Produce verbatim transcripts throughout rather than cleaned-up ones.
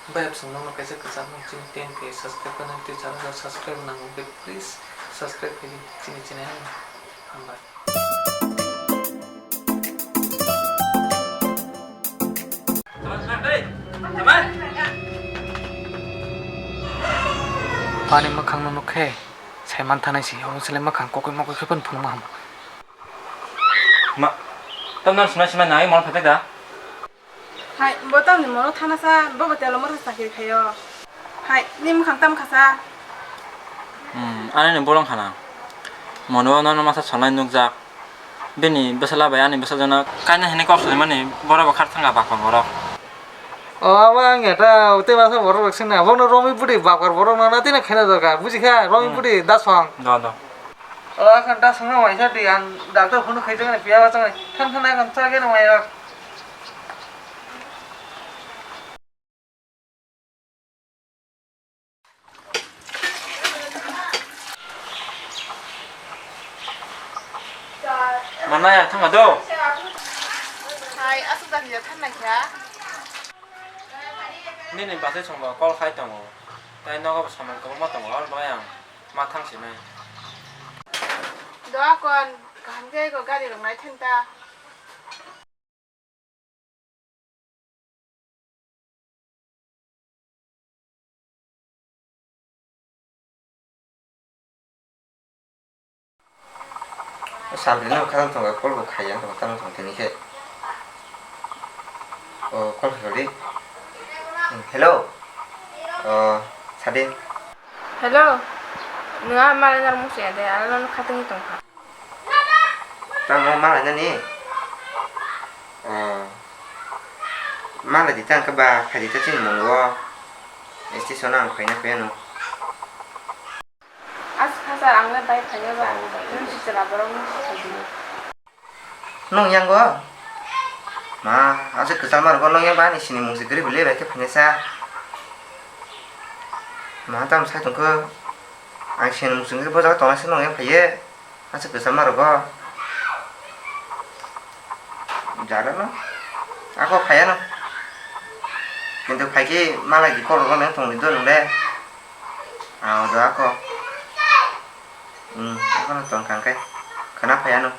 Bai, absong nono kaisa kwchangma chini ten K subscribe kanai twi channel o subscribe nango, please subscribe khaidi chini channel. Hambai. Ani mwkhangno nukhe sai manthanai si, omo chwlai mwkhang kokoi mokoi khe phano phunukma hamo. Ma, tamno swnai swnai nai mol phaijak da? Hai, bo tamni molo thana sa, bo bo telo moro sa chakri khayo. Hai, ni mwkhang tam khasa. Hmm, ani ni bolong khana. Mono nono masa sonai nukjak. Bini bwsala bai ani bwsajano kaina hini kok salimani borok bo khar thanga bakor borok. O abo ang eta tei masa borok rok sina. Bono romwi budi bakor borok no na tini khaina dorkar. Buji kha, romwi Hmm. budi da song. Do, do. O, akhon ta songno waisa di, ang doctor phone khaijak ni piya ba chang, than than akhon chageno mai rok. Mana ya, thangma do? Hai, aswk da kisa thanna kha. Nini bwsai chwngbo call khai tongo. Tai nogo bo samung kwbangma tongo, aro bai ang ma thang sinai. Doa kon, kaham khe ko gari rok nai thenta. Sabri no kha tongo, call bo khaiya tongo, tamo tong tini khe. O, call khai di. Hello. O, sadi. Hello. Nwng a malai nar muchung ya de, ano no khatungwi tong kha. Tamo malai nani? O. Malai di tang khe ba, khai di ta chini mungo. Station ang khaina khaino. As kha sir, ang le bai khaina ba. Nwng si chwla borok nwng si khaidi. Nwng yango? Ma, aswk kwchangma rwgo nwng yang ba ani sini mungsi kwrwi bwlwi bai khe phainasa. Ma, tamo sai tongkho? Ang sini mungsi kwrwi bo jaga tongnai se nwng yang phaiye. Aswk kwchangma rwgo. Jara no. Ako phaiya no. Kintu phaikhe malai di kok rwgo nwng tongdi do nwng le. Ang do ako. Hmm, akono tong kang kai. Khana phaiya no.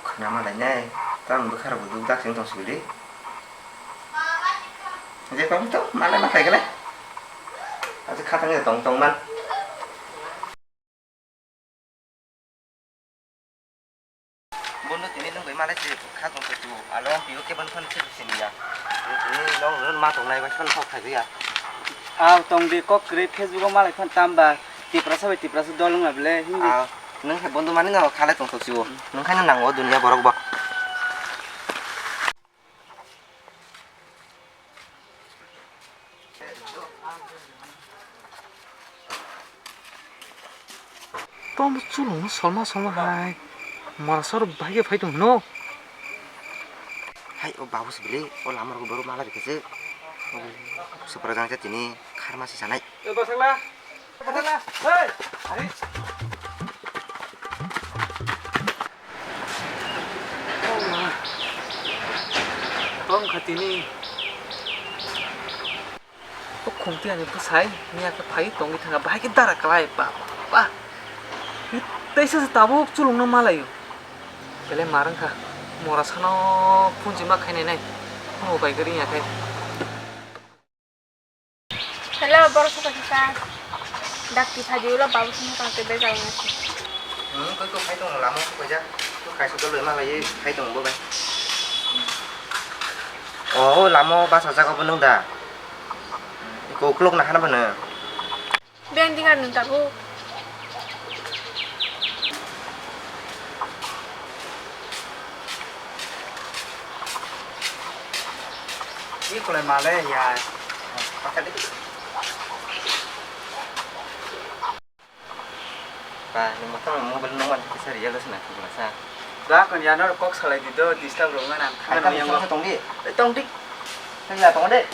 Khana malai nai. Tamo bwkha rok bo duk dak sing tong sibili. Je kong to malai ma khai gele. Aje khatang tong tong man. Bondo tini nwng bai malai se kha tong se tu. Alo ang piyo ke ban phan se sini ya. Tini nwng nwng ma tong nai bai phan kok khai ya. Aw tong di kok kre Facebook o malai phan tam ba Tiprasa bai Tiprasa dol wng na bele hindi. Aw nwng hai bondo mani no khalai tong tok si o. Nwng khai no nang o dunia borok bo. Tom chulung no solma solma hai. Mora sor bai ke phai tong hino. Hai o babu sibili o lama rok boru mala bikase. Supra jang tini kharma si sanai. Tong kha tini. O khumti ani bwsai miya khe phai tongwi thangkha, bahai khe dara kwlai ba ba. Teisa se tabuk chulungno malaio. Belai marwng kha. Mora sano phunjima khainai nai. Phungo bai gari ya khai. Hello, borok saka saka. Dakti phadi ulo babu sini kang tebe jai nasi. Hmm, koi ko khai tong lamo ko ja. Ko khai so dolo ma lai khai tong bo bai. Oh, lamo basa jaga bo nung da. Ko klok na hana bana. Ben dingar nung tabu. Ni kulai male ya. Pakai deh. Ba, ni mata mobile nang wan kisa real sih nak kulai sa. Da kon ya nor kok salai di do disturb rong ngan. Ai, tang yang tong di. Tong di. Tang ya tong de.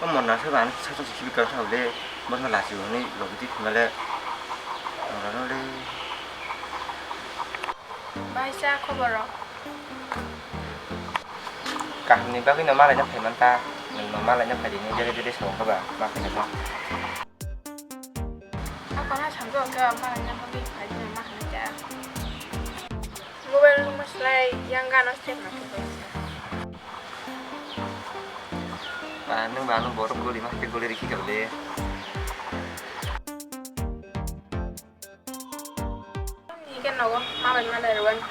O monna se ban sa sa khibi kar tha le, bon la si ni logi di khuna le. Monna no le. Bai sa khobor rok. Kaham ni bagwi no malai no phai man ta, nwng no malai no phai di, nwng jere jere sabo khe ba ma khe nang. Ako ha samjak khe malai no bagwi phai di, ma khe nang. Mobile room slai yang gano step ma khe. Ba nwng ba nwng borok goli ma khe goli rikhi kal de. Ni ke nogo, ma bai ma dai rwan.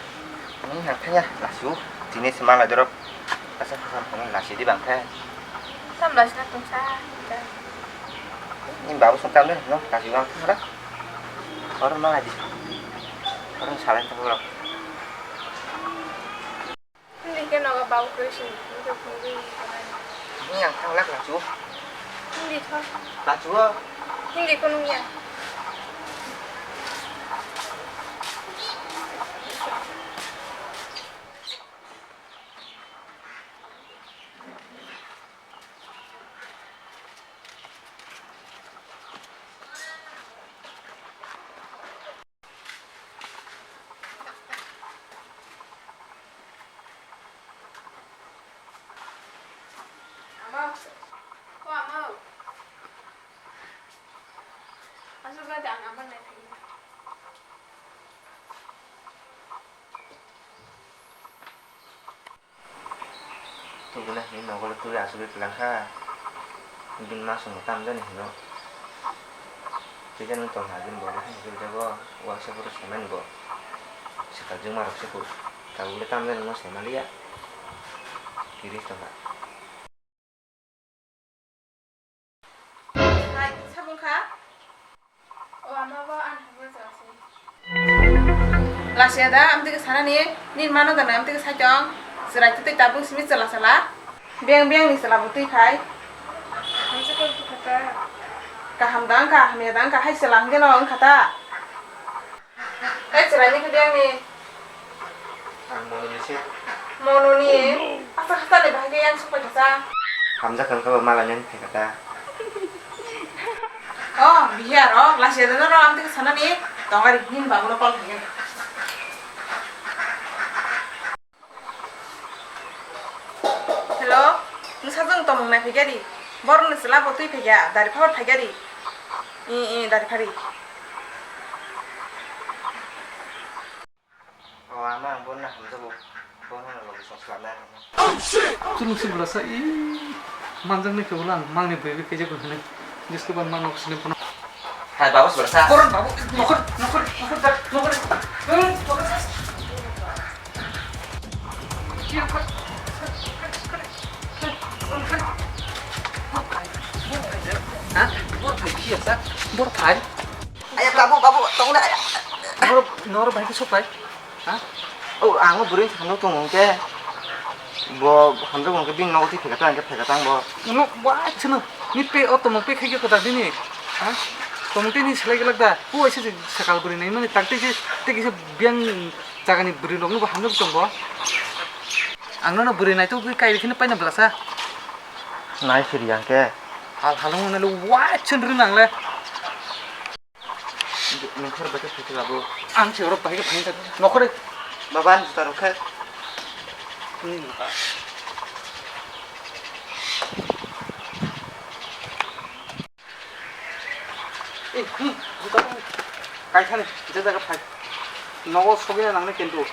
Nwng ha thaya lasu, tini se malai dorok. Asa asa nwng lasi di bang khe. Tam lasi na tungsa. Ni babu sung tam de, no lasi bang khe ra. Oro malai di. Oro salai ta oro. Hindi ke nogo babu kwrwi sini, hindi ke phunugwi tongnai. Hindi ang thanglak lachu. Hindi tho. Lachu o. Hindi ko nungya. Amo, o amo. Aswk bai da ang amo nai phai. Tubuna hinwi nogo le twi asugwi kwlangkha. Bini masongno tamjani hino. Tei jani tongha bini bo le hai hwnwi jago. Uaisa phuru saimani bo. Swkang jwngmarok se kuk. Tabuk le tamjani mo saimaliya. Kiri tongkha. Hai, sabung kha? O, ama bo ani haboro chwla se. Lasia da, amtwi khe sanani, nini mano da nai amtwi khe sai tong. Chwrai twi twi tabuk simi chwla chwla. Beng beng ni chwla bo twi phai. Hamsa khe bukha ta. Kaham da wngkha, hamya da wngkha, hai chwla hwnkhe no wngkha ta. Tei chwraini khe biyangni. Ang mononi se. Mononi? Asa khasani bahai khe yang sokpai kha sa. Hamjak wngkha ba malainani phaikha ta. Oh, bihiya rok, lasia deno rok, amtwi khe sanani, tongari hini babuno call khaikhe. Hello, nwsajwk tongmung nai phaikya di. Borokni chwla bo twi phaikya, dari phar phaikya di. I, i, dari phari. O, ama ang bono hamjago. Bono logi song swlamnai. Chwlwng si bwlasa, i, manjaknai khe ulo ang mangni bwrwi khaijak hwnwi. Jesko ba mano sini bono. Hai, babu, sebelah sana. Koron, babu, nokor, nokor, nokor, dak, nokor. Hmm, nokor. Hah? Bor phai phiya sa? Bor phai? Aya, babu, babu, tong na, aya. Nor, nor bai ke sok pai. Ha? O, ang o bwrwi thangno tong hwnkhe, bo hamjak hwnkhe bini nogo twi phekatang hwnkhe phekatang bo. Nono wa chwno, ni pe o tomong pe khaikhe kwtal bini. Ha? Tomong tei ni selai glak da. O aise je sakal bwrwi nai mani tak tei je, tei kisa biyang jagani bwrwi rokno bo hamjak tong bo. Ang nono bwrwi naitok kai rikhe paina bwlasa. Nai siri hwnkhe. Hal halung nalo wa chwno rwnang le. Nokor bai khe phaikhe babu. Ang se oro bai khe phaikhe. Nokore. Baba, ani juta rok khe. Hmm. Eh, hmm, juta rok. Kaithani, je jaga phai. Nogo sogina nangne kintu.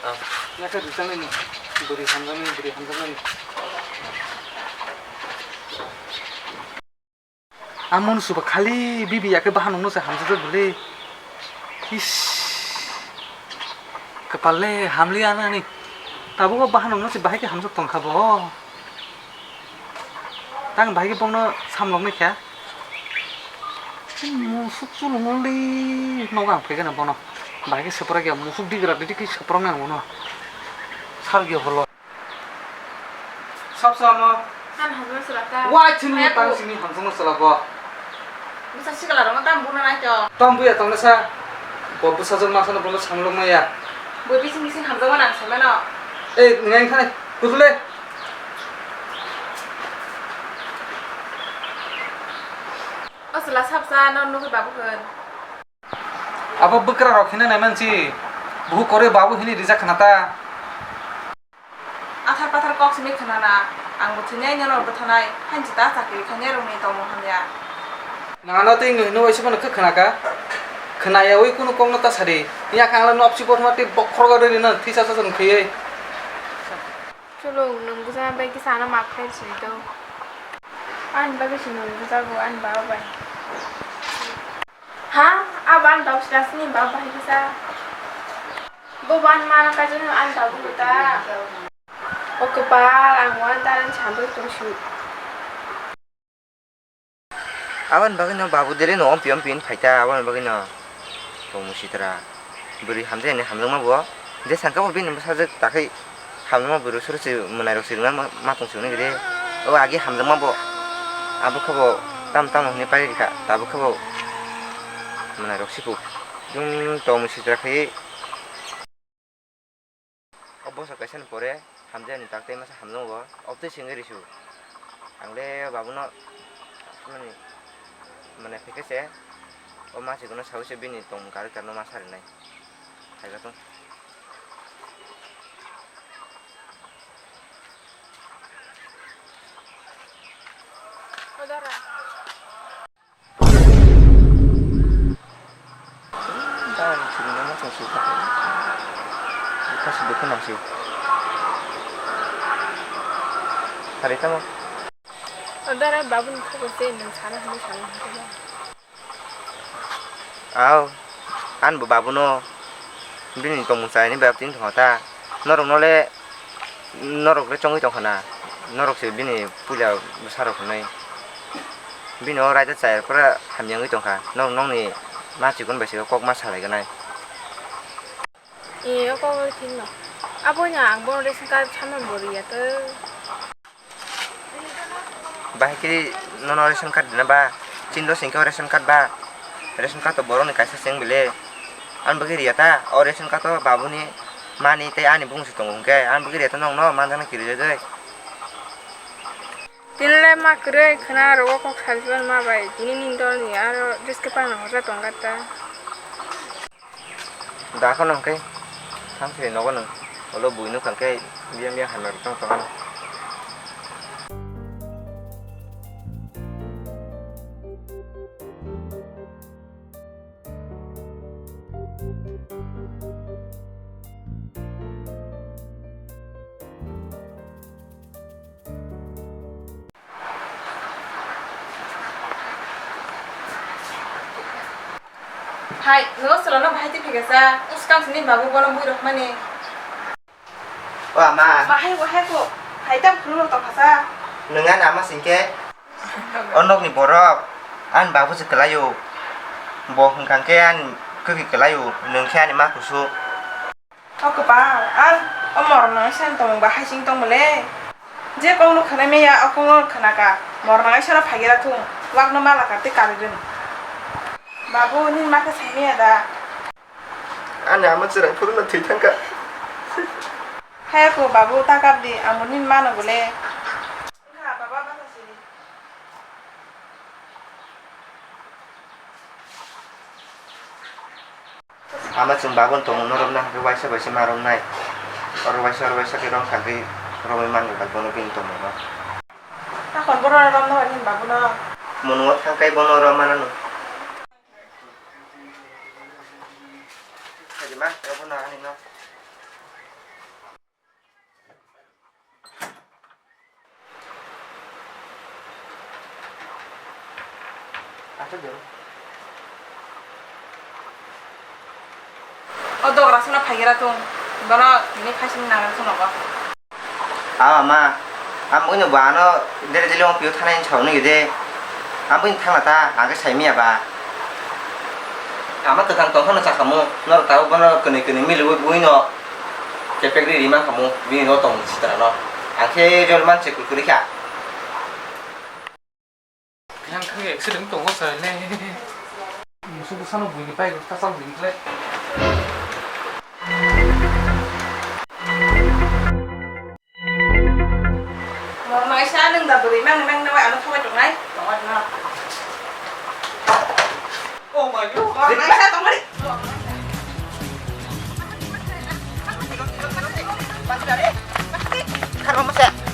Ah. Yakhe rijak nini. Bwrwi hamjaknai, bwrwi hamjaknai. Amoni suba khali bibi yakhe bahan nungno se hamjak jak bwle. Is. Kwpal le hamli anani. Tabuk o bahan nungno se bahai khe hamjak tongkha bo. Tang bahai khe bono samlok nai kha. Musuk chulung li nogo ang phai gana bono. Bahai khe sepra gya musuk digra didi khe sepra nang bono. Sal gya holo. Sab sama. Tam hamjak sala ta. Wa chini. Hai tang aku. Sini hamjak sala bo. Bwsa sikla rok tam buna nai to. Tam buya tong sa. Bo bwsa jok masa no bono samlok maya. Bo bising bising hamjak ma nang samano. Eh, ngai khane. Kutule. O sala sab sa no nugui babu kun. Abo bwkra rok hino nai mansi. Buhu korwi babu hini rijak khna ta. Athar pathar kok simi khna na, ang bo thwinai nino bwthanai, hain jita chakri khainai rokni tongmung hamya. Nang ano tei nwng hino waisa phano khe khna ka? Khna yaui kunu kok no ta sadi. Nya khe ang no opsi botma tei bokhorok rwi rino thwisa sa sa nung thwiwi. Chwlwng, nwng bwsa bai kisa ano maaf khe sidi do. Ani bagwi se nwng bwjago ani baba bai. Ha? Abo ani baba se aswkni baba bai kisa. Bo bo ani mano kaisa ani baba bo ta. O kwpal, ang uan ta ani sambai tong su. Aboni bagwino babu dere no ompi ompi wng phaita, aboni bagwino tongmung sitra. Bwrwi hamjakya hinwi hamjakma bo. Je sankha bo bini bwsajwk takhai hamjakma bwrwi suru se mwnairok se rwna ma, ma tong se hwnwi de. O agi hamjakma bo. Abo khe bo tamo tamo hwnwi pai rikha, tabuk khe bo mwnairok siku. Jung tongmung sitra khaiwi. O bosor kaisa ni pore hamjakya ni tak tei masa hamjakgo, obtwi se wngwi rw su. Ang le babu no mani, mane phaikhe se o masigo no saui se bini tongmung karwi karno ma sa rwnai. Phaiba tong. Dai, chini nama tong suka. Kasi dukun nang si. Hari tamo. Dara babu ni khobor se nang sana hini sana hini. Aw, an bo babu no. Bini tongmung chayani bab tin thongo ta. Norok no le, norok le chongwi tongkha na. Norok se bini puila bwsarok hwnwi. Bini o raida chayar pura hamya wngwi tongkha. Norok nokni ma chikon bai se kok ma salai gwnai. E, o kok thik no. Aboino ang bono ration card samani bo riya to. Bahai khe nono ration card rina ba? Chini do sengkhe o ration card ba? Ration card to borokni kaisa se wng bile. Ani bagwi riya ta? O ration card to babuni, mani tei ani bumung se tongo hwnkhe. Ani bagwi riya ta nokno manjaknai kirijagwi. Tini le ma kwrwi khwna rogo kok salsibani ma bai. Tini nini dolni aro risk khe pano hosa tongkha ta. Da kheno hwnkhe thamsiri nogo nwng ulo bui nukha hwnkhe biyang biyang hamya rok tong tongmani. Hai, nwng swlano bahai twi phikasa, swkang sini babu bono bui rok mani. O ama. Bahai bo hai ko, hai tam khulum rok tongkhasa. Nwng ani ama singkhe, o nokni borok, ani babu se kwlaio. Bo hwnkha khe ani kwkwi kwlaio, nwng khe ani ma kusu. O kwpal, ar o morok nangwi sani tongmung ba hai sing tongmole. Je kokno khwnai maya, o kokno khwnaka. Morok nangwi sano phaigira thung, wakno malaka tei kari rwng. Babu, nini ma khe sai maya da? Ani ama chwrai phuru no thwi thangkha. Hai ko babu, ta kap di, ang bo nini mano bole. Wngkha, baba, basa siri. Ama chwng babon tongmung no romna hwnkhe waisa bai se ma romnai. Oro waisa, oro waisa khe romkha khe romwi mangwkha bono bini tongmung no. Takhon bono romna hor nini babu no. Mungo thangkai bono romana no. Khaidi ma, robo na ani no. O dogra sano phaigira tung, bono tini phaising nang sano go. Aw ama, ang buino bo ano dere dele ong pio thanai sauni de. Ang buino thangna ta, ang khe sai miya ba. Ama kwthang tong phano chakhamu, norok tabuk bono kwnwi kwnwi miliwi buino kepek ri ri mankhamu, bini no tong sitra no. Ang khe jol man se kurkuri kha. Yang khe accident tongo sale. Musu bwsano buini bike kachal buini kle. Mornaisa nwng da bwrwi mang mang nawa ano thobai tongnai. Tongo dino. Oh my God. Mornaisa tongmani. Kharma masa.